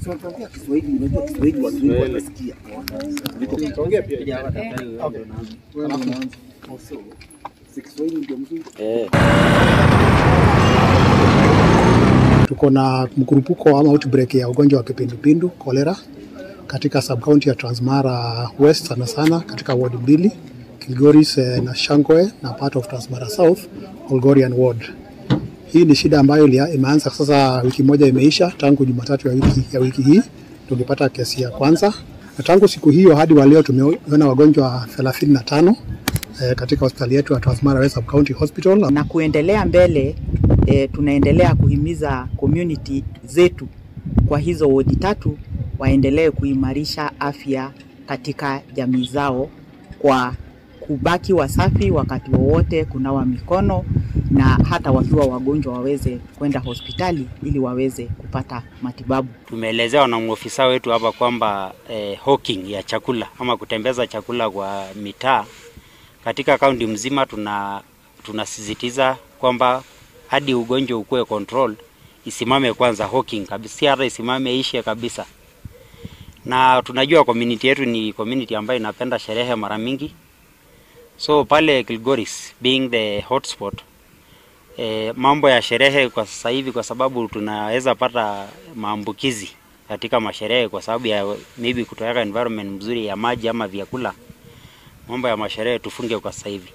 Tunaongea Kiswahili, unajua Kiswahili watu wengi watasikia. Ongea pia. Okay. Also, si Kiswahili ndio mzuri. Tuko na mkurupuko ama outbreak ya ugonjwa wa kipindupindu cholera katika sub-county ya Transmara West, sana sana katika ward mbili Kilgoris na Shangoe na part of Transmara South Olgorian ward. Hii ni shida ambayo imeanza sasa, wiki moja imeisha tangu Jumatatu ya wiki hii tulipata kesi ya kwanza, na tangu siku hiyo hadi wa leo tumeona wagonjwa 35 katika hospitali yetu ya Transmara West Sub-County Hospital. Na kuendelea mbele, tunaendelea kuhimiza community zetu kwa hizo wodi tatu waendelee kuimarisha afya katika jamii zao kwa kubaki wasafi wakati wowote, kunawa mikono na hata wakiwa wagonjwa waweze kwenda hospitali ili waweze kupata matibabu. Tumeelezewa na mwofisa wetu hapa kwamba hawking ya chakula ama kutembeza chakula kwa mitaa katika kaunti mzima, tunasisitiza kwamba hadi ugonjwa ukuwe control, isimame kwanza hawking kabisa, si hata isimame, ishe kabisa. Na tunajua community yetu ni community ambayo inapenda sherehe mara mingi, so pale Kilgoris being the hotspot, mambo ya sherehe kwa sasa hivi, kwa sababu tunaweza pata maambukizi katika masherehe kwa sababu ya maybe kutoweka environment mzuri ya maji ama vyakula. Mambo ya masherehe tufunge kwa sasa hivi.